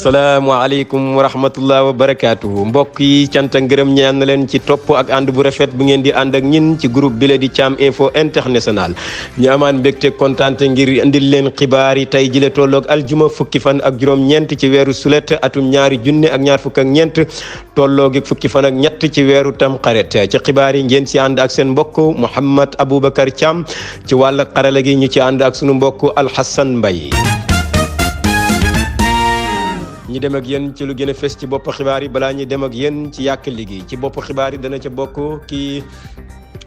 salaamaaleykum wa rahmatullah wa barakaatuhu mbokk yi cant ak ngërëm ñaan na leen ci topp ak ànd bu rafet bu ngeen di ànd ak ñin ci groupe bi la di Thiam Info International ñu amaan mbégte kontaante ngir indil leen xibaar yi tey jile tolloog aljuma fukki fan ak juróom-ñeent ci weeru sulet atum 2024 tolloogi fukki fan ak ñett ci weeru tam xaret ci xibaar yi ngeen si ànd ak seen mbokk Mouhamed Aboubacar Thiam ci wàll xarala gi ñu ci ànd ak sunu mbokk Alhassan Mbaye ñi dem ak yéen ci lu gën a fes ci bopp xibaar yi balaa ñuy dem ak yéen ci yàq liggéey ci bopp xibaar yi dana ca bokk kii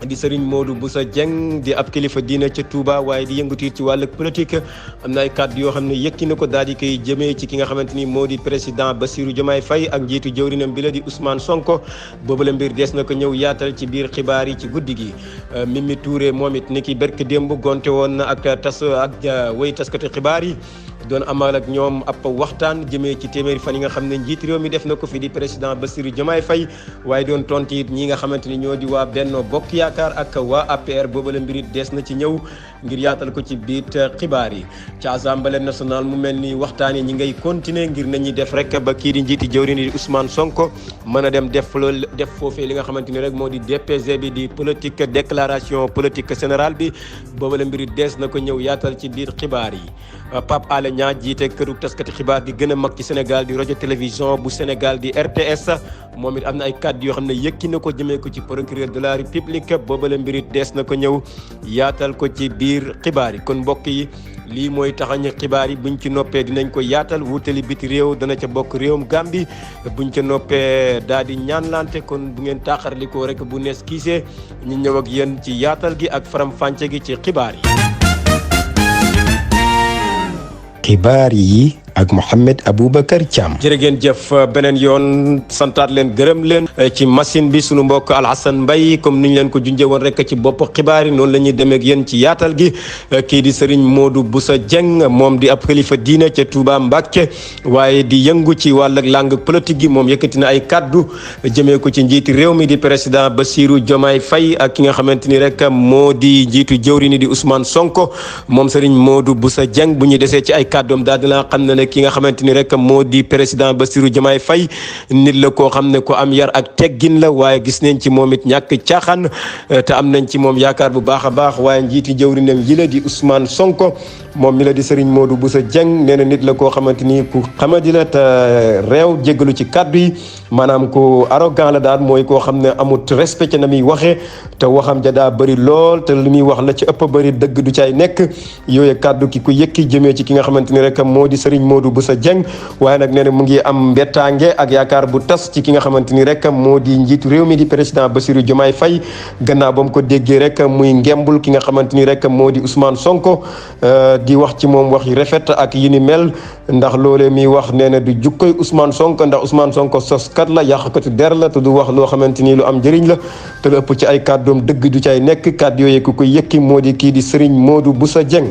di Serigne Modou Bousso Dieng di ab kilifa diina ca Touba waaye di yëngatu ci wàllu politique am na ay kàddu yoo xam ne yëkki na ko daal di koy jëmee ci ki nga xamante ni moo di président Bassirou Diomaye Faye ak njiitu jëwrinam bi la di Ousmane Sonko boobu la mbir des na ko ñëw yaatal ci biir xibaar yi ci guddi gi Mimi Touré moom it ni ki berk démb gonte woon na ak way taskati xibaar yi doon amal ak ñoom ab waxtaan jëmee ci téeméeri fan yi nga xam ne njiit réew mi def na ko fi di président Bassirou Diomaye Faye waaye doon tontu it ñi nga xamante ni ñoo di waa Benno Bokk Yaakaar ak waa APR boobu la mbir it des na ci ñëw ngir yaatal ko ci biit xibaar yi ci Assemblée nationale mu mel ni waxtaan yi ñi ngay continuer ngir nañuy def rek ba kii di njiiti jëwriñ di Ousmane Sonko mën a dem def foofee li nga xamante ni rek moo di DPG bi di politique déclaration politique générale bi boobu la mbir it des na ko ñëw yaatal ci biir xibaar yi Pape Alé Niang jiite këru taskati xibaar di gën a mag ci Sénégal di rajo télévision bu Sénégal di RTS moom it am na ay kàddu yoo xam ne yëkki na ko jëmee ko ci procureur de la République booba la mbirit dees na ko ñëw yaatal ko ci biir xibaar yi kon mbokk yi lii mooy taxañ xibaar yi buñ ci noppee dinañ ko yaatal wutali biti réew dana ca bokk réewum Gambie buñ ca noppee daal di ñaanlante kon bu ngeen taaxarlikoo rek bu nees kiisee ñu ñëw ak yéen ci yaatal gi ak faram-fàcce gi ci xibaar yi. xibaar yi ak Mouhamed Aboubacar Thiam. jërë ngeen jëf beneen yoon santaat leen gërëm leen ci machine bi sunu mbokk Alhassan Mbaye comme ni ñu leen ko junjee woon rek ci bopp xibaar yi noonu la ñuy demee ak yéen ci yaatal gi kii di Serigne Modou Bousso Dieng moom di ab xalifa diina ca Touba Mbacké waaye di yëngu ci wàll langue politique gi moom yëkkati na ay kaddu jëmee ko ci njiiti réew mi di président Bassirou Diomaye Faye ak ki nga xamante ni rek moo di njiitu jëwriñ di Ousmane Sonko moom Serigne Modou Bousso Dieng bu ñu desee ci ay kaddoom daal dina xam ne ki nga xamante ni rek moo di président Bassirou Diomaye Faye nit la koo xam ne ko am yar ak teggin la waaye gis nañ ci moom it ñàkk caaxaan te am nañ ci moom yaakaar bu baax a baax waaye njiiti jëwrinam yi la di Ousmane Sonko moom mi la di Serigne Modou Bousso Dieng nee na nit la koo xamante ni ku xamadi la te réew jéggalu ci kaddu yi maanaam ku arrogant la daal mooy koo xam ne amut respect na muy waxee te waxam ja daa bëri lool te li muy wax la ci ëpp bëri dëgg du cay nekk yooyu kaddu ki ku yëkki jëmee ci ki nga xamante ni rek moo di Serigne Modou Bousso Dieng waaye nag nee na mu ngi am mbettaange ak yaakaar bu tas ci ki nga xamante ni rek moo di njiitu réew mi di président Bassirou Diomaye Faye gannaaw ba mu ko déggee rek muy ngembul ki nga xamante ni rek moo di Ousmane Sonko di wax ci moom wax yu rafet ak yi ni mel ndax loolee mi wax nee na du jukkoy Ousmane Sonko ndax Ousmane Sonko soskat la yàqkatu der la te du wax loo xamante ni lu am njëriñ la te lu ëpp ci ay kàddoom dëgg du cay nekk kàddu yooyu ku koy yëkki moo di kii di Serigne Modou Bousso Dieng.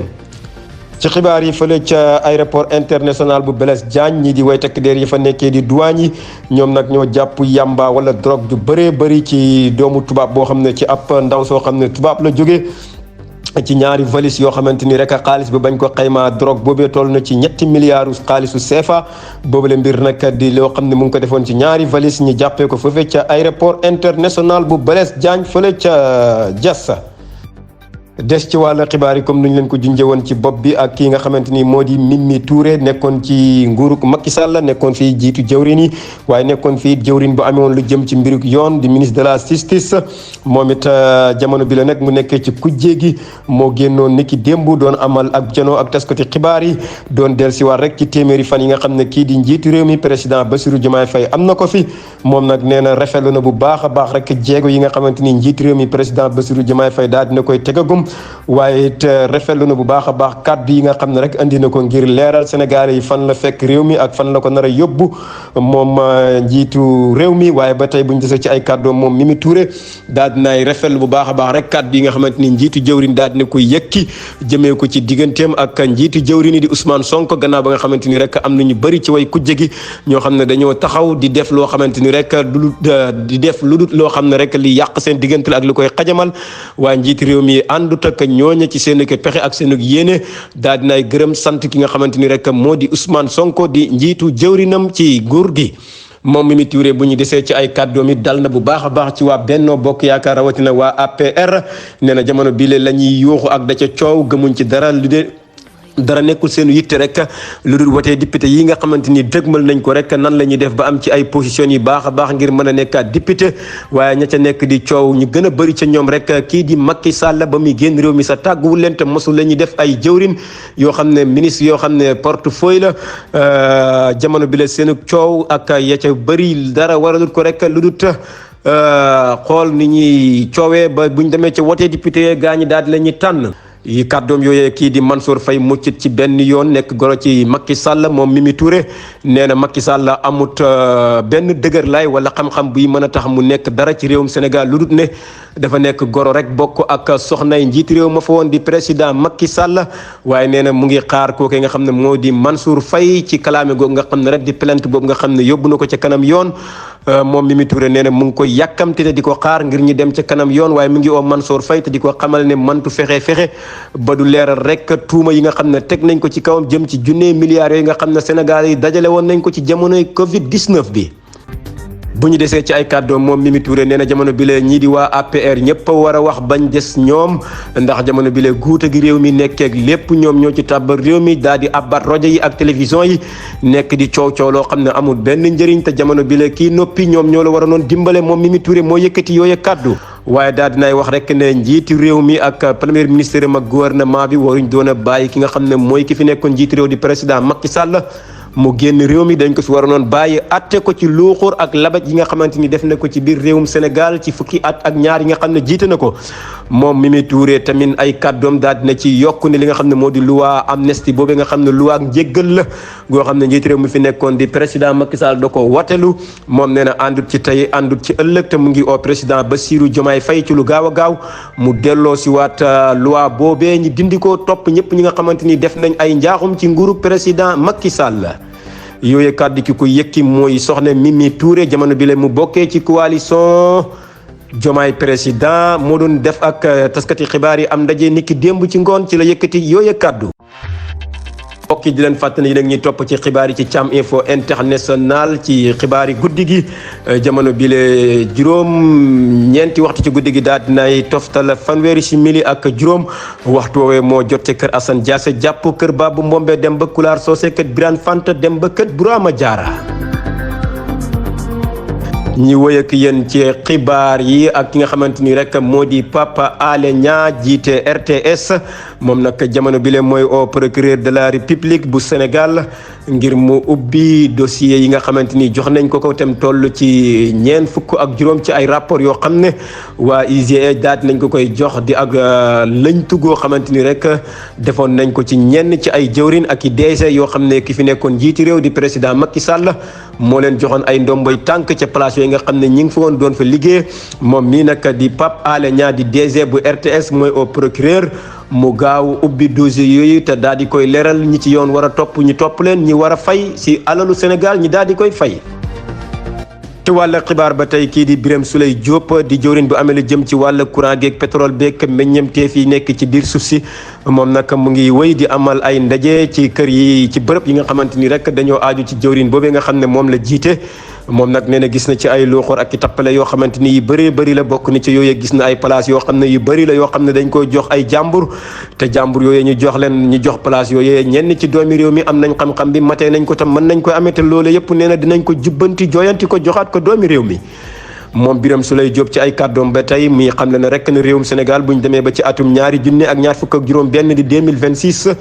ci xibaar yi fële ca aéroport international bu Blaise Diagne ñii di way takk der yi fa nekkee di douane yi ñoom nag ñoo jàpp yamba wala drogue ju bëree bëri ci doomu tubaab boo xam ne ci ab ndaw soo xam ne tubaab la jógee ci ñaari valise yoo xamante ni rek xaalis bi bañ ko xaymaa drogue boobee toll na ci 7 milliards xaalisu CFA boobule mbir nag di loo xam ne mu ngi ko defoon ci ñaari valise ñu jàppee ko foofee ca aéroport international bu Blaise Diagne fële ca Diassa. des ci wàllu xibaar yi comme ni ñu leen ko junjee woon ci bopp bi ak kii nga xamante ni moo di Mimi Touré nekkoon ci nguurug Macky Sall nekkoon fii jiitu jëwrin yi waaye nekkoon fii jëwrin bu amewoon lu jëm ci mbiruk yoon di ministre de la justice moom it jamono bi la nag mu nekkee ci kujjee gi moo génnoon niki démb doon amal ak janoo ak taskati xibaar yi doon dellusiwaat rek ci téeméeri fan yi nga xam ne kii di njiitu réew mi président Bassirou Diomaye Faye am na ko fi moom nag nee na rafetlu na bu baax a baax rek jéego yi nga xamante ni njiitu réew mi président Bassirou Diomaye Faye daal dina koy tegagum waaye it rafetlu na bu baax a baax kàddu yi nga xam ne rek andi na ko ngir leeral Sénégal yi fan la fekk réew mi ak fan la ko nar a yóbbu moom njiitu réew mi. waaye ba tey bu ñu desee ci ay kàddu moom Mimi Touré daal dinaay rafetlu bu baax a baax rek kàddu yi nga xamante ni njiitu jëwrin daal dina ko yëkki jëmee ko ci digganteem ak njiitu jëwrin di Ousmane Sonko gannaaw ba nga xamante ni rek am na ñu bëri ci way kujje gi ñoo xam ne dañoo taxaw di def loo xamante ni rek di def lu dul loo xam ne rek li yàq seen diggante la ak li koy xajamal waaye njiitu réew mi àndut ak ñooña ci seen pexe ak seen yéene daal dinaay gërëm sant ki nga xamante ni rek moo di Ousmane Sonko di njiitu jëwrinam ci nguur gi. moom Mimi Touré bu ñu desee ci ay kàddoom it dal na bu baax a baax ci waa Benno Bokk Yaakaar rawatina waa APR nee na jamono bii la ñuy yuuxu ak da ca coow gëmuñ ci dara lu de dara nekkul seen yitte rek lu dul watee député yi nga xamante ni dëgmal nañ ko rek nan la ñuy def ba am ci ay position yi baax a baax ngir mën a nekkaat député waaye ña ca nekk di coow ñu gën a bëri ca ñoom rek kii di Macky Sall ba muy génn réew mi sa tàgguwul leen te mosul la ñuy def ay jëwrin yoo xam ne ministre yoo xam ne portefeuille la jamono bi la seen coow ak ya ca bëri dara waralut ko rek lu dul xool ni ñuy coowee ba buñ demee ca wotee député gaa ñi daal di la ñuy tànn. yi kàddoom yooyee kii di Mansour Faye muccit ci benn yoon nekk goro ci Macky Sall moom Mimi Touré nee na Macky Sall amut benn dëgër laay wala xam-xam buy mën a tax mu nekk dara ci réewum Sénégal lu dul ne dafa nekk goro rek bokk ak soxnay njiit réew ma fa woon di président Macky Sall waaye nee na mu ngi xaar kooke nga xam ne moo di Mansour Faye ci kalaame googu nga xam ne rek di plainte boobu nga xam ne yóbbu na ko ca kanam yoon moom Mimi Touré nee na mu ngi koy yàkkamte te di ko xaar ngir ñu dem ca kanam yoon waaye mu ngi oo Mansour Faye te di ko xamal ne mantu fexe ba du leeral rek tuuma yi nga xam ne teg nañ ko ci kawam jëm ci junne milliards yooyu nga xam ne Sénégal yi dajale woon nañ ko ci jamonoy Covid 19 bi. bu ñu desee ci ay kàddoom moom Mimi Touré nee na jamono bi la ñii di waa APR ñëpp a war a wax bañ des ñoom ndax jamono bi la guute gi réew mi nekkeek lépp ñoom ñoo ci tàbbal réew mi daal di abbat rajo yi ak télévision yi nekk di coow loo xam ne amul benn njëriñ te jamono bi la kii noppi ñoom ñoo la war a noon dimbale moom Mimi Touré moo yëkkati yooyu kàddu waaye daal dinaay wax rek ne njiiti réew mi ak premier ministre am ak gouvernement bi waruñ doon a bàyyi ki nga xam ne mooy ki fi nekkoon njiiti réew di président Macky Sall mu génn réew mi dañ ko fi waroon bàyyi atte ko ci luuxur ak labaj yi nga xamante ni def na ko ci biir réewum Sénégal ci fukki at ak ñaar yi nga xam ne jiite na ko moom Mimi Touré tamit ay kàddoom daal dina ci yokk ne li nga xam ne moo di loi amnistie boobu nga xam ne loi ak njéggal la goo xam ne njiit réew mi fi nekkoon di président Macky Sall da ko watelu moom nee na àndut ci tey àndut ci ëllëg te mu ngi au président Bassirou Diomaye Faye ci lu gaaw a gaaw mu delloo si waat loi boobee ñi dindi ko topp ñëpp ñi nga xamante ni def nañ ay njaaxum ci nguuru président Macky Sall. yooyu kàddu ki ko yëkki mooy soxna Mimi Touré jamono bi la mu bokkee ci coalition Diomaye président moo doon def ak taskati xibaar yi am ndaje niki démb ci ngoon ci la yëkkati yooyu kàddu. mbokk yi di leen fàttali nag ñuy topp ci xibaar yi ci Thiam Info International ci xibaar yi guddi gi jamono bi le juróom-ñeenti waxtu ci guddi gi daal dinay toftal fanweeri simili ak juróom waxtu woowee moo jot ci kër Assane Diassé jàpp kër Babou Mbombe dem ba Kulaar Socé kër Birane Fanta dem ba kër Bourama Diarra. ñi wëy ak yéen ci xibaar yi ak ki nga xamante ni rek moo di Papa Alé Niang jiite RTS moom nag jamono bi le mooy au procureur de la République bu Sénégal ngir mu ubbi dossier yi nga xamante ni jox nañ ko tem toll ci ñeent fukk ak juróom ci ay rapport yoo xam ne waa IGE daal nañ ko koy jox di ak lëñtu goo xamante ni rek defoon nañ ko ci ñenn ci ay jëwrin ak i DG yoo xam ne ki fi nekkoon njiiti réew di président Macky Sall moo leen joxoon ay ndomboy tànk ca place yooyu nga xam ne ñi ngi fa woon doon fa liggéey moom mii nag di Pape Alé Niang di DG bu RTS mooy au procureur mu gaaw ubbi dossier yooyu te daal di koy leeral ñi ci yoon war a topp ñu topp leen ñi war a fay si alalu Sénégal ñi daal di koy fay. ci wàll xibaar ba tey kii di Birame Souleye Diop di jëwriñ bu amee lu jëm ci wàll courant geeg pétrole beeg meññeemteef yi nekk ci biir suuf si moom nag mu ngi wéy di amal ay ndaje ci kër yi ci bërëb yi nga xamante ni rek dañoo aaju ci jëwriñ boobee nga xam ne moom la jiite. moom nag nee na gis na ci ay looxoor ak i tappale yoo xamante ni yu bëree bëri la bokk ni ci yooyu gis na ay place yoo xam ne yu bëri la yoo xam ne dañ koy jox ay jàmbur te jàmbur yooyu ñu jox leen ñu jox place yooyu ñenn ci doomi réew mi am nañ xam-xam bi matee nañ ko tam mën nañ koy amee te loolu yëpp nee na dinañ ko jubbanti jooyanti ko joxaat ko doomi réew mi. moom Birame Souleye Diop ci ay kàddoom ba tey muy xam ne rek ne réewum Sénégal bu ñu demee ba ci atum 2026 di 2026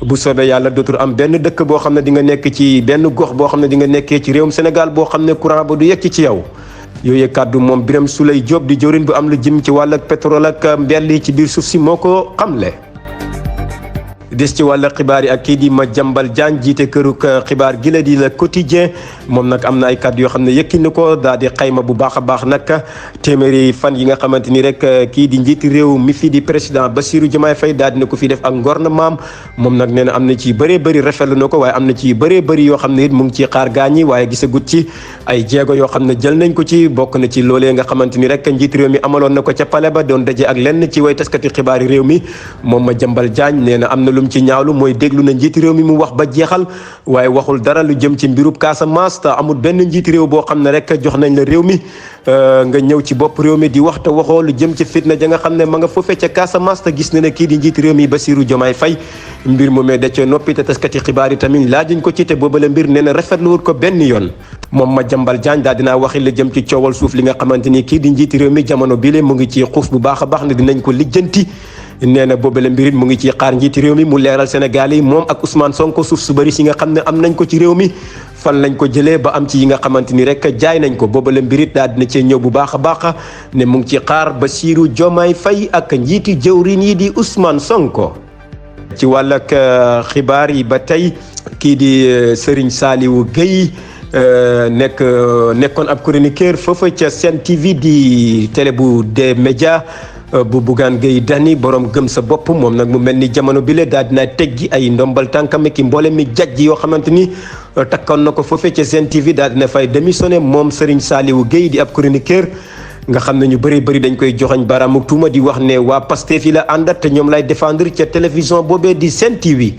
bu soobee yàlla dootul am benn dëkk boo xam ne di nga nekk ci benn gox boo xam ne di nga nekkee ci réewum Sénégal boo xam ne courant ba du yegg ci yow. yooyu kàddu moom Birame Souleye Diop di jëwriñ bu am lu jëm ci wàll ak pétrole ak mbell yi ci biir suuf si moo ko xamle. des ci wàll xibaar yi ak kii di Madiambal Diagne jiite këruk xibaar gi la di Le Quotidien moom nag am na ay kàddu yoo xam ne yëkki na ko daal di xayma bu baax a baax nag téeméeri fan yi nga xamante ni rek kii di njiiti réew mi fi di président Bassirou Diomaye Faye daal dina ko fi def ak ngornement moom nag nee na am na ci bëree bëri rafetlu na ko waaye am na ci bëree bëri yoo xam ne it mu ngi ciy xaar gaañi waaye gisagut ci ay jéego yoo xam ne jël nañ ko ci bokk na ci loolee nga xamante ni rek njiiti réew mi amaloon na ko ca pale ba doon daje ak lenn ci way taskati xibaari réew mi moom Madiambal Diagne nee na am na lum ci ñaawlu mooy déglu na njiiti réew mi mu wax ba jeexal waaye waxul dara lu jëm ci mbirub Casamance te amul benn njiiti réew boo xam ne rek jox nañ la réew mi nga ñëw ci bopp réew mi di wax te waxoo lu jëm ci fitna ja nga xam ne ma nga foofee ca Casamance te gis na ne kii di njiiti réew mi Bassirou Diomaye Faye mbir moomee da cee noppi te taskati xibaar yi tamit laajuñ ko ci te boobale mbir nee na rafetlu wut ko benn yoon moom Madiambal Diagne daal dinaa waxi la jëm ci coowal suuf li nga xamante ni kii di njiiti réew mi jamono bii mu ngi ci xuus bu baax a baax ne dinañ ko lijjanti nee na boobale mbirit mu ngi ci xaar njiiti réew mi mu leeral Sénégal yi moom ak Ousmane Sonko suuf su bëri si nga xam ne am nañ ko ci réew mi fan lañ ko jëlee ba am ci yi nga xamante ni rek jaay nañ ko boobale mbirit daal dina cee ñëw bu baax a baax ne mu ngi ci xaar Bassirou Diomaye Faye ak njiiti jëwriñ yi di Ousmane Sonko. ci wàll ak xibaar yi ba tey kii di Serigne Saliou Gueye nekkoon ab chroniqueur foofa ca Sen TV di télé bu des médias bu Bougane Gueye Dany borom gëm sa bopp moom nag mu mel ni jamono bi la daal dina teggi ay ndombal tànkam ki mboole mi jajj yoo xamante ni takkoon na ko foofee ca Sen TV daal dina fay démissionné moom Serigne Saliou Gueye di ab chroniqueur nga xam ne ñu bëri bëri dañ koy joxañ baaraamu tuuma di wax ne waa Pastef yi la àndat te ñoom lay défendre ca télévision boobee di Sen TV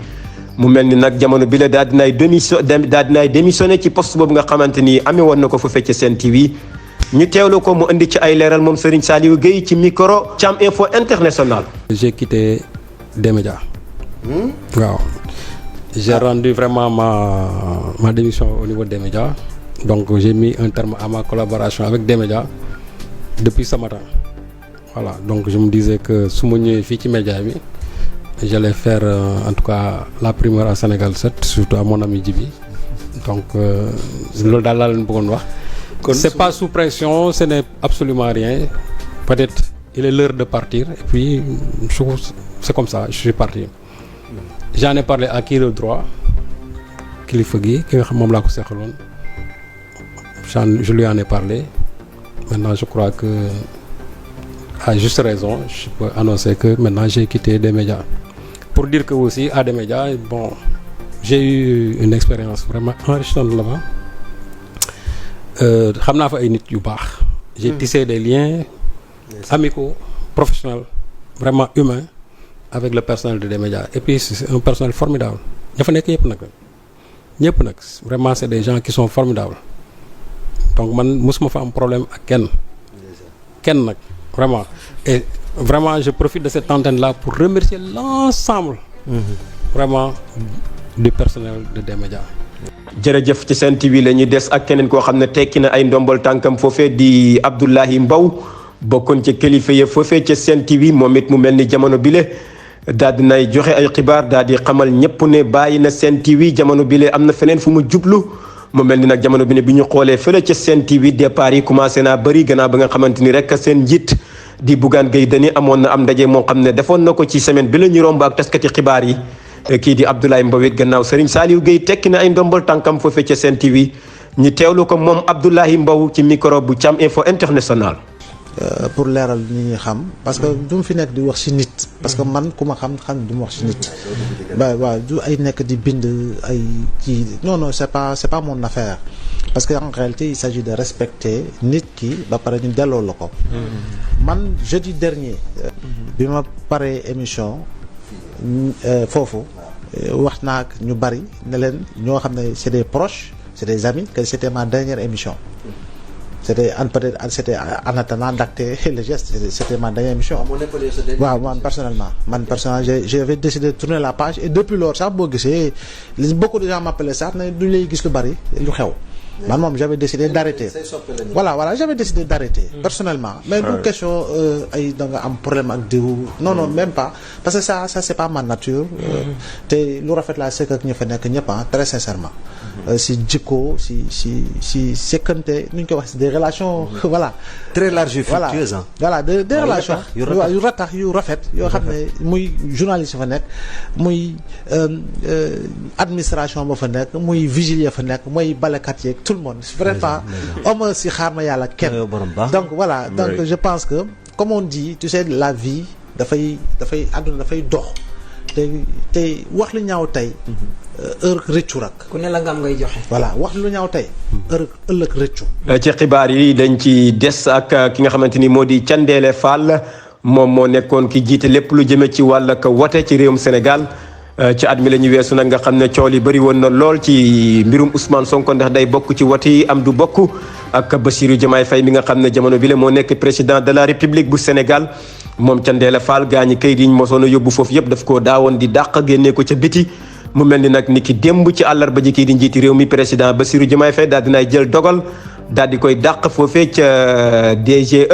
mu mel ni nag jamono bi la daal dinaay démissionné ci poste boobu nga xamante ni amee woon na ko foofee ca Sen TV ñu teewlu ko mu indi ci ay leeral moom Serigne Saliou Gueye ci micro Thiam Info International. J'ai quitté des médias. waaw j'ai rendu vraiment ma démission au niveau des médias donc j'ai mis un terme à ma collaboration avec des médias depuis ce matin voilà donc je me disais que su ma ñëwee fii ci média bi j'allais faire en tout cas la primeur à Sénégal 7 surtout à mon ami Djibi donc loolu daal laa leen bëggoon wax. C'est pas sous pression, ce n'est absolument rien. Peut-être il est l'heure de partir et puis c'est comme ça, je suis parti. J'en ai parlé à qui le droit kilifa gi ki nga xam moom laa ko seqaloon je lui en ai parlé. Maintenant je crois que à juste raison je peux annoncer que maintenant j'ai quitté des médias. Pour dire que aussi à des médias bon j'ai eu une expérience vraiment enrichissante là-bas. xam naa fa ay nit yu baax. J'ai tissé des liens amicaux, professionnels, vraiment humains avec le personnel des médias et puis c'est un personnel formidable. ña fa nekk ñëpp nag vraiment c'est des gens qui sont formidables donc man mosuma fa am problème ak kenn nag vraiment et vraiment je profite de cette antenne-là pour remercier l'ensemble vraiment du personnel des médias. jërëjëf ci Sen TV la ñuy des ak keneen koo xam ne tekki na ay ndombal tànkam foofee di Abdoulaye Mbow bokkoon ca kilifa ya foofee ca Sen TV moom it mu mel ni jamono bile daal di nay joxe ay xibaar daal di xamal ñëpp ne bàyyi na Sen TV jamono bile am na feneen fu mu jublu mu mel ni nag jamono bi ne bi ñu xoolee fële ca Sen TV départ yi commencé naa bëri gannaaw ba nga xamante ni rek seen njiit di Bougane Gueye Dany amoon na am ndaje moo xam ne defoon na ko ci semaine bi la ñu romb ak taskati xibaar yi. kii di Abdoulaye Mbow it gannaaw Serigne Saliou Gueye tekki na ay ndombal tànkam foofee ca Sen TV ñu teewlu ko moom Abdoulaye Mbow ci micro bu Thiam Info International. pour leeral nit ñi xam parce que du ma fi nekk di wax ci nit parce que man ku ma xam du ma wax ci nit waaw du ay nekk di bind ay kii non c'est pas mon affaire parce que en réalité il s'agit de respecter nit ki ba pare ñu delloo la ko. man jeudi dernier. bi ma paree émission. foofu wax naa ak ñu bari ne leen ñoo xam ne c'est des proches c'est des amis que c'était ma dernière émission c'était en attendant d'acter le geste c'était ma dernière émission. waaw man personnellement j'avais décidé de tourner la page et depuis lors sax boo gisee beaucoup de gens m'appelaient sax ne duñ lay gis lu bari lu xew man moom j'avais décidé d'arrêter voilà j'avais décidé d'arrêter personnellement mais du question ay da nga am problème ak diw non même pas parce que ça c'est pas ma nature te lu rafet laa sekk ak ñi fa nekk ñëpp très sincèrement si jikko si sekkante nu ñu koy wax si des relations voilà très larges et fructueuses voilà des relations yu ratax yu rafet yoo xam ne muy journaliste fa nekk muy administration ba fa nekk muy vigile fa nekk muy balekat yeeg tout le monde vraiment homme si xaar ma yàlla kenn donc voilà donc je pense que comme on dit tu sais la vie dafay àdduna dafay dox te wax lu ñaaw tey heure rëccu rak ku ne la nga am ngay joxe. voilà wax lu ñaaw tey heure ëllëg rëccu. ci xibaar yi dañ ci des ak ki nga xamante ni moo di Thiendella Fall moom moo nekkoon ki jiite lépp lu jëme ci wàll ak wote ci réewum Sénégal ci at mi la ñu weesu nag nga xam ne coow li bëri woon na lool ci mbirum Ousmane Sonko ndax day bokk ci wote yi am du bokk ak Bassirou Diomaye Faye mi nga xam ne jamono bi la moo nekk président de la République bu Sénégal moom Thiendella Fall gaa ñi kayit yi ñu mosoon a yóbbu foofu yëpp daf koo daawoon di dàq génnee ko ca biti. mu mel ni nag ni ki démb ci àllarba ji kii di njiiti réew mi président Bassirou Diomaye Faye daal dinaay jël dogal daal di koy dàq foofee ca DGE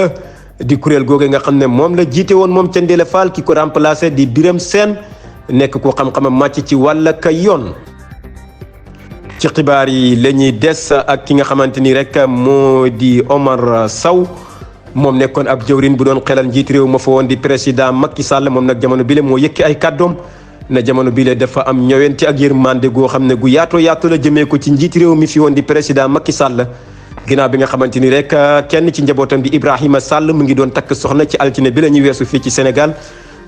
di kuréel googu nga xam ne moom la jiite woon moom Thiendella Fall ki ko remplacé di Birame Sène nekk ko xam-xamam màcc ci wàll ka yoon. ci xibaar yi la ñuy des ak ki nga xamante ni rek moo di Omar Sow moom nekkoon ab jëwrin bu doon xelal njiiti réew ma fa woon di président Macky Sall moom nag jamono bile moo yëkki ay kàddoom. na jamono bii la dafa am ñëwenti ak yërmande goo xam ne gu yaatoo yaatu la jëmee ko ci njiiti réew mi fi woon di président Macky Sall ginnaaw bi nga xamante ni rek kenn ci njabootam di Ibrahima Sall mu ngi doon takk soxna ci altine bi la ñuy weesu fii ci Sénégal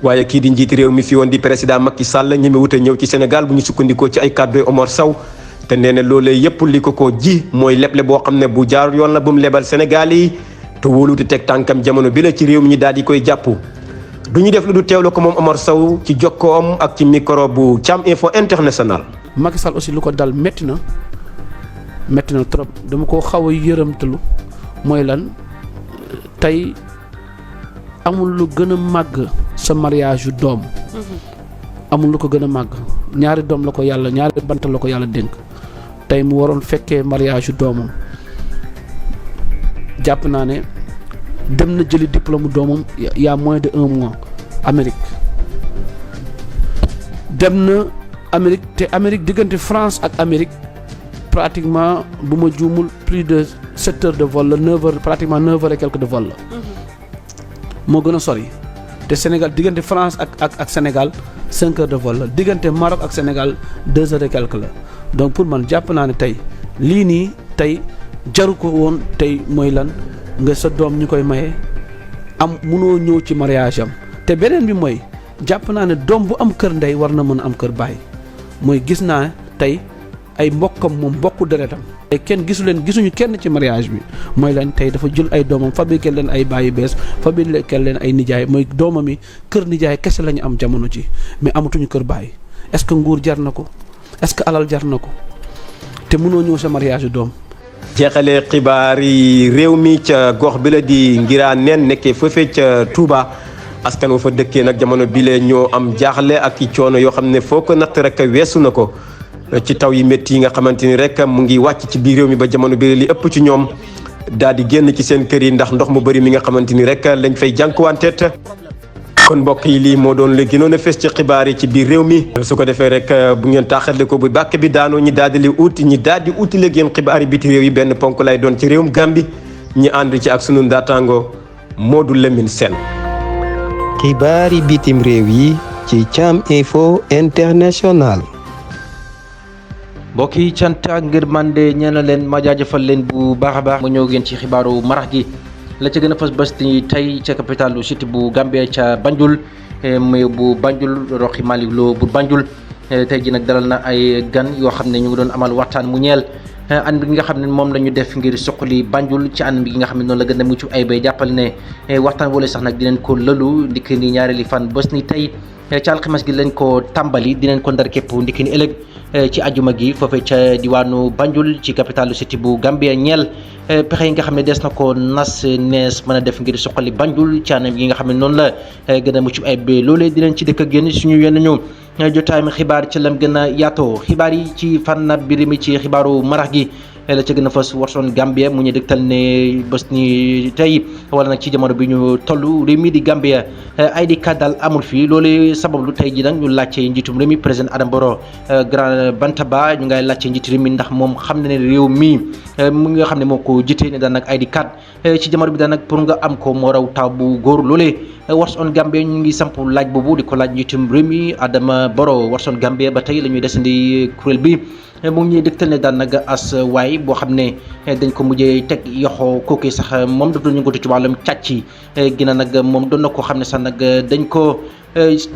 waaye kii di njiiti réew mi fi woon di président Macky Sall ñeme wut a ñëw ci Sénégal bu ñu sukkandikoo ci ay kàddu Omar Sow te nee na loolee yëpp li ko ji mooy leble boo xam ne bu jaar yoon la bu mu lebal Sénégal yi te wóoluti teg tànkam jamono bi la ci réew mi ñi daal di koy jàpp. du ñu def lu du teewlu ko moom Omar Sow ci jokkoom ak ci micro bu Thiam Info International. Macky Sall aussi lu ko dal métti na trop dama ko xaw a yërëmtalu mooy lan tey amul lu gën a màgg sa mariage yu doom amul lu ko gën a màgg ñaari doom la ko yàlla ñaari bant la ko yàlla dénk tey mu waroon fekkee mariage yu doomam jàpp naa ne dem na jëli diplôme doomam y a moins de 1 mois Amérique dem na Amérique te Amérique diggante France ak Amérique pratiquement bu ma juumul plus de 7 heures de vol la 9 heures pratiquement 9 heures et quelques de vol la moo gën a sori te Sénégal diggante France ak Sénégal 5 heures de vol la diggante Maroc ak Sénégal 2 heures et quelques la donc pour man jàpp naa ne tey lii nii tey jaru ko woon tey mooy lan nga sa doom ñu koy maye am munoo ñëw ci mariage am te beneen bi mooy jàpp naa ne doom bu am kër ndey war na mën a am kër baay mooy gis naa tey ay mbokkam moom mbokku deretam tey kenn gisuñu kenn ci mariage bi mooy lan tey dafa jël ay doomam fabriqué leen ay baay yu bees fabriqué leen ay nijaay mooy doomam yi kër nijaay kese la ñu am jamono ji mais amatuñu kër baay est-ce que nguur jar na ko est-ce que alal jar na ko te mënoo ñëw sa mariage yu doom. jeexalee xibaar yi réew mi ca gox bi la di Ngiraneen nekkee foofee ca Touba askan wa fa dëkkee nag jamono bi la ñoo am jaaxle ak i coono yoo xam ne foo ko natt rek weesu na ko ci taw yi métti yi nga xamante ni rek mu ngi wàcc ci biir réew mi ba jamono bi li ëpp ci ñoom daal di génn ci seen kër yi ndax ndox mu bëri mi nga xamante ni rek lañ fay jànkuwanteet. kon mbokk yi lii moo doon la gënoon a fes ci xibaar yi ci biir réew mi su ko defee rek bu ngeen taaxale ko bu bàkk bi daanoo ñi daal di uti ñi daal di uti la ngeen xibaar yi biti réew yi benn ponk lay doon ci réewum Gambie ñi ànd ci ak sunu ndaataango Modou Lamine Sène. xibaari bitim réew yi ci Thiam Info International. mbokk yi cant ak ngërmande ñeena leen ma jaajëfal leen bu baax a baax. ma ñëw ngeen ci xibaaru marax gi. la ca gën a fas bés ni tey ca capitalu cité bu Gambie ca Banjul muy bu Banjul Roxi Malick Lo bu Banjul tey ji nag dalal na ay gan yoo xam ne ñu ngi doon amal waxtaan mu ñeel an bi nga xam ne moom la ñu def ngir suqali Banjul ci an bi nga xam ne noonu la gën a mucc ay bay jàppal ne waxtaan wala sax nag dinañ ko lëlu ndikk ni ñaareeli fan bés ni tey ci alxames gi lañ ko tàmbali dinañ ko ndar képp ndikk ni ëllëg ci ajuma gi foofee ca diwaanu Banjul ci capitalu cité bu Gambie ñeel pexe yi nga xam ne des na ko nas nees mën a def ngir suqali Banjul ci anam yi nga xam ne noonu la gën a mucc ay bay loolee dinañ ci dëkk ak yéen suñu yenn ñu jotaay mi xibaar ci lam gën a yaatoo xibaar yi ci fànn biir mi ci xibaaru marax gi la ca gën a fës Watson Gambia mu ñu dëgtal ne bés ni tey wala nag ci jamono bi ñu toll réew mi di Gambia ID card daal amul fii loolu sabab lu tey ji nag ñu laajte njiitum réew mi président Adama Barrow Grand Bantaba ñu ngay laajte njiitu réew mi ndax moom xam na ne réew mi mu nga xam ne moo ko jite ne daan nag ID card ci jamono bi daan nag pour nga am ko moo raw taw bu góor loolee Watson Gambia ñu ngi samp laaj boobu di ko laaj njiitum réew mi Adama Barrow Watson Gambia ba tey la ñuy desandi kuréel bi mu ngi ñuy dëgtal ne daan nag as waay boo xam ne dañ ko mujjee teg yoxoo kooku sax moom daf doon yëngatu ci wàllum càcc gina nag moom doon na ko xam ne sax nag dañ ko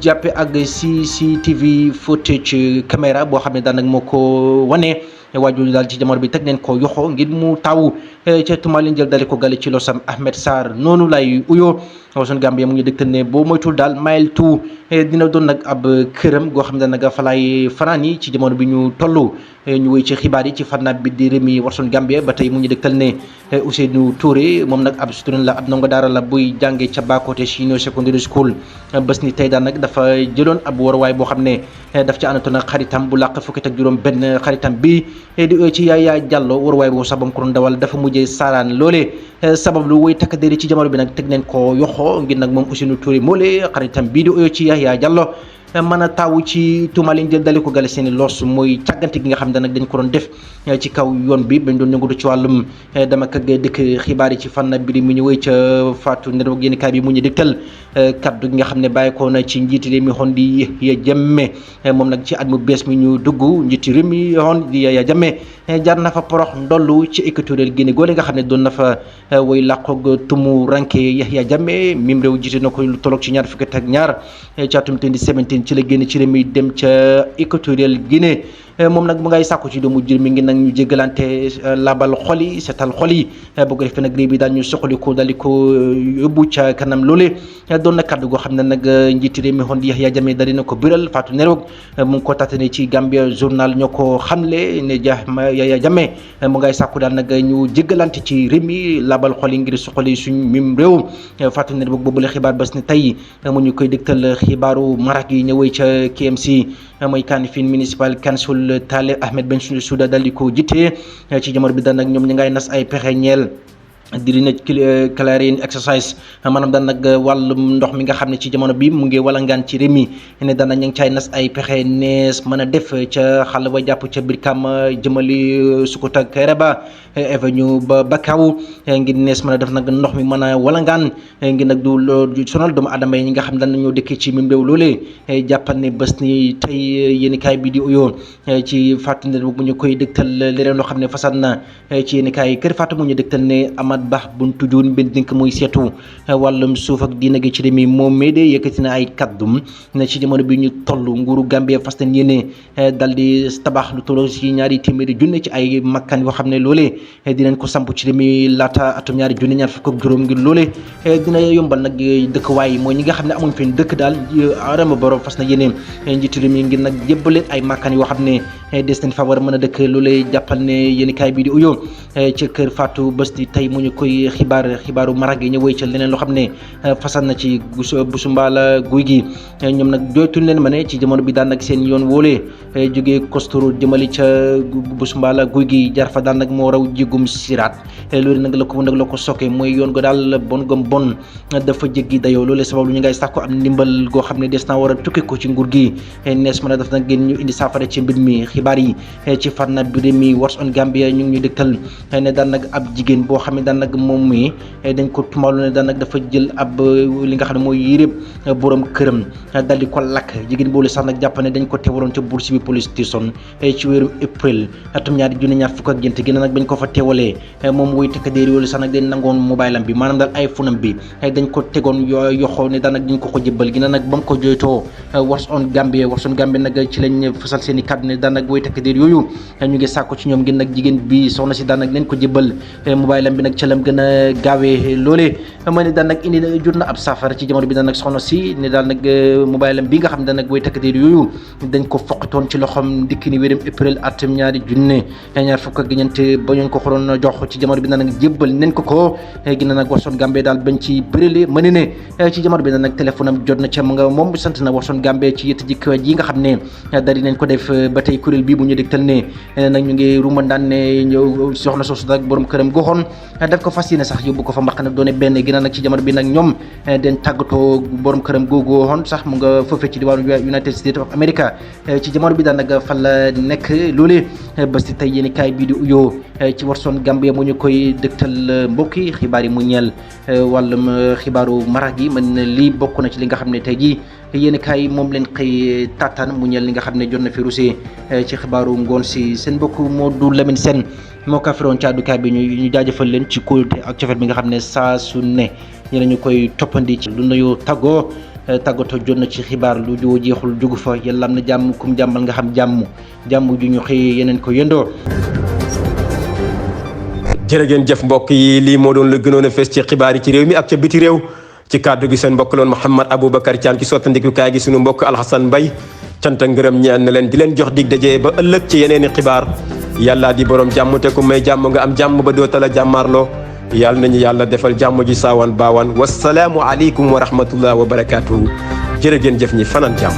jàppe ak CCTV footage caméra boo xam ne daan nag moo ko wane waajur daal ci jamono bi teg neen ko yoxoo ngir mu taw ca tumaali jël dale ko gale ci losam Ahmed Sarr noonu lay uyoo Watson Gambia mu ngi dëgtal ne boo moytul daal Mile 2 dina doon nag ab këram goo xam ne nag fa lay fanaan yi ci jamono bi ñu toll ñu wéy ci xibaar yi ci fànn bi di Rewmi Watson Gambia ba tey mu ngi dëgtal ne Ousseynou Touré moom nag ab student la ab ndongo daara la buy jànge ca Bakote Senior Secondary School bés ni tey daal nag dafa jëloon ab waruwaay boo xam ne daf ci àndatoon ak xaritam bu làq fukki ak juróom benn xaritam bi di ci Yaya Jallow waruwaay boobu sax ba mu ko doon dawal dafa mujjee saaraan loolee sabab lu woy takk déri ci jamono bi nag teg neen ko yoxoo ngir nag moom Ousseynou Touré moolee xaritam bii di oyoo ci Yaya Jallow mën a taawu ci tuuma liñ jël dale ko gale seeni los mooy càggante gi nga xam ne nag dañ ko doon def ci kaw yoon bi bañ doon yëngatu ci wàllum dama kag dëkk xibaar yi ci fànn bi mu ñu wéy ca Fatou Ndero yéen kaay bi mu ñu dëgtal kaddu gi nga xam ne bàyyeekoo na ci njiiti réew mi xoon di Yaya Jammeh moom nag ci at mu bees mi ñu dugg njiiti réew mi xoon di Yaya Jammeh jaar na fa porox ndollu ci Équatorial Guinée goole nga xam ne doon na fa way làqoog tumu ranke Yaya Jammeh mim réew jiite na ko lu tolloog ci ñaar fukki ak ñaar ci atum 2017 ci la génn ci réew mi dem ca Équatorial Guinée moom nag mu ngay sàkku ci doomu jër mi ngi nag ñu jéggalante labal xol yi setal xol yi boo ko defee nag réew bi daal ñu soxaliko dali ko yóbbu ca kanam loole doon na kaddu goo xam ne nag njiiti réew mi xoon di Yaya Jammeh dali na ko biral Fatou Ndero mu ngi ko tàttane ci Gambia journal ñoo ko xamle ne Yaya Jammeh mu ngay sàkku daal nag ñu jéggalante ci réew mi labal xol yi ngir soxali suñ mim réew Fatou Ndero boobu la xibaar bés ne tey mu ñu koy dégtal xibaaru marak yi ñëwee ca KMC mooy Kanifing Municipal Council Talib Ahmed Bensouda dal di ko jiite ci jamono bi daan nag ñoom ñi ngay nas ay pexe ñeel diri na clearing exercise maanaam daan nag wàllum ndox mi nga xam ne ci jamono bi mu ngi walangaan ci réew mi ne daan nag ñu ngi caay nas ay pexe nees mën a def ca xàll ba jàpp ca Brikama jëmali Sukuta Kairaba avenue ba Bakaw ngir nees mën a def nag ndox mi mën a walangaan ngir nag du sonal doomu adama yi ñi nga xam ne daan nañoo dëkk ci mim réew loolee jàppal ne bés ni tey yéeni kaay bi di uyoo ci fàttali ne bu ñu koy dëgtal leneen loo xam ne fasad na ci yéeni kaay kër Fatou mu ñu dëgtal ne Amat Bah buntu joon benn dink muy seetu wàllum suuf ak diina gi ci réew mi moom mee de yëkkati na ay kaddum ne ci jamono bi ñu toll nguuru Gambie fas yéene dal di tabax lu toll ci ñaari téeméeri junne ci ay makkaan yoo xam ne loolee dinañ ko samp ci réew mi laata atum ñaari junne ñaar fukk ak juróom ngir loolee dina yombal nag dëkkuwaay mooy ñi nga xam ne amuñ fi dëkk daal Adama Barrow fas na yéene njiitu réew mi ngir nag jébbaleen ay makkaan yoo xam ne des nañ fa war a mën a dëkk loolee jàppal ne yéeni kaay bi di uyoo ci kër Fatou bés di tey mu ñu koy xibaaru marag yi ñëwee ca leneen loo xam ne fasal na ci busu mbaala guy gi ñoom nag jooytuñ leen ma ne ci jamono bi daan nag seen yoon woolee jógee Kostoro jëmali ca busu mbaala guy gi jar fa daan nag moo raw jégum siraat loolu nag la ko sokke mooy yoon go daal bon gom bon dafa jéggi dayoo loolee sabab lu ñu ngay sax ko am ndimbal goo xam ne des naa war a tukki ko ci nguur gi nees mën a def nag gën ñu indi saafara ci mbir mi xibaar yi ci fànn bi réew mi Watson Gambia ñu ngi ñu dëgtal ne daan nag ab jigéen boo xam ne daan nag moom mi dañ ko tumalu ne daan nag dafa jël ab li nga xam ne mooy yërëb borom këram dal di ko lakk jigéen boolu sax nag jàpp ne dañ ko teewaloon ca Bour Sibir police station ci weerum april atum ñaari junne ñaar fukk ak ñeent gën nag bañ ko fa teewalee moom woy takk déer yoolu sax nag dañ nangoon mobile am bi maanaam daal iPhone am bi dañ ko tegoon yoxoo ne daan nag dañ ko jëbbal gina nag ba mu ko jooytoo Watson Gambia nag ci lañ fasal seen i kàddu ne daan nag woy takk déer yooyu ñu ngi sàkku ci ñoom ngeen nag jigéen bi soxna si daan nag nañ ko jëbbal mobile am bi nag ca lam gën a gaawee loolee ma ne daal nag indi na jur na ab saafara ci jamono bi daal nag soxna si ne daal nag mobile am bi nga xam ne nag way takk-der yooyu dañ ko foqatoon ci loxoom dikk ni wéram april atum 2024 ba ñu ko xoroon jox ci jamono bi daal nag jébbal nañ ko gina nag Watson Gambie daal bañ ci bërile ma ne ci jamono bi daal nag téléphone am jot na ca ma nga moom sant na Watson Gambie ci yëtt jikk ji nga xam ne daal di nañ ko def ba tey kuréel bii bu ñu dégtal ne nag ñu ngi rumandaan ne ñëw soxna soosu ak borom këram goxoon daf ko fas yéene sax yóbbu ko fa mbaq nag doone benn gina nag ci jamono bi nag ñoom den tàggatoo borom këram googu woon sax mu nga foofee ci diwaanu United States of America ci jamono bi daan nag fa la nekk loolee ba si tey yéen kaay bii di uyoo ci Watson Gambie mu ñu koy dëgtal mbokki xibaar yi mu ñeel wàllum xibaaru mara gi man lii bokk na ci li nga xam ne tey jii yéen kaay moom leen xëy taataan mu ñeel li nga xam ne jot na fi rusé ci xibaaru ngoon si seen mbokk Modou Lamine Sène moo ka firoon ci àddukaay bi ñu jaajëfal leen ci kóolute ak cofet bi nga xam ne saa su ne yéen ñu koy toppandi ci lu nuyu tàggatoo jot na ci xibaar lu joo jeexul jugu fa yàlla am na jàmm kum jàmmal nga xam jàmm ju ñu xëy yeneen ko yëndoo. jërëgeen jëf mbokk yi lii moo doon la gënoon a fees ci xibaar yi ci réew mi ak ca biti réew ci kàddu gi seen mbokk loon Mouhamed Aboubacar Thiam ci sottandikukaay gi suñu mbokk Alhassane Mbaye cant ak ngërëm ñeen na leen di leen jox dig daje ba ëllëg ci yeneeni xibaar yàlla di borom jàmm te ku may jàmm nga am jàmm ba dootala jàmmaarloo yàlla nañu yàlla defal jàmm ji saawan baawaan wasalaamu aleykum wa rahmatullah wa barakaatuhu jërëgeen jëf ñi fanaan jàmm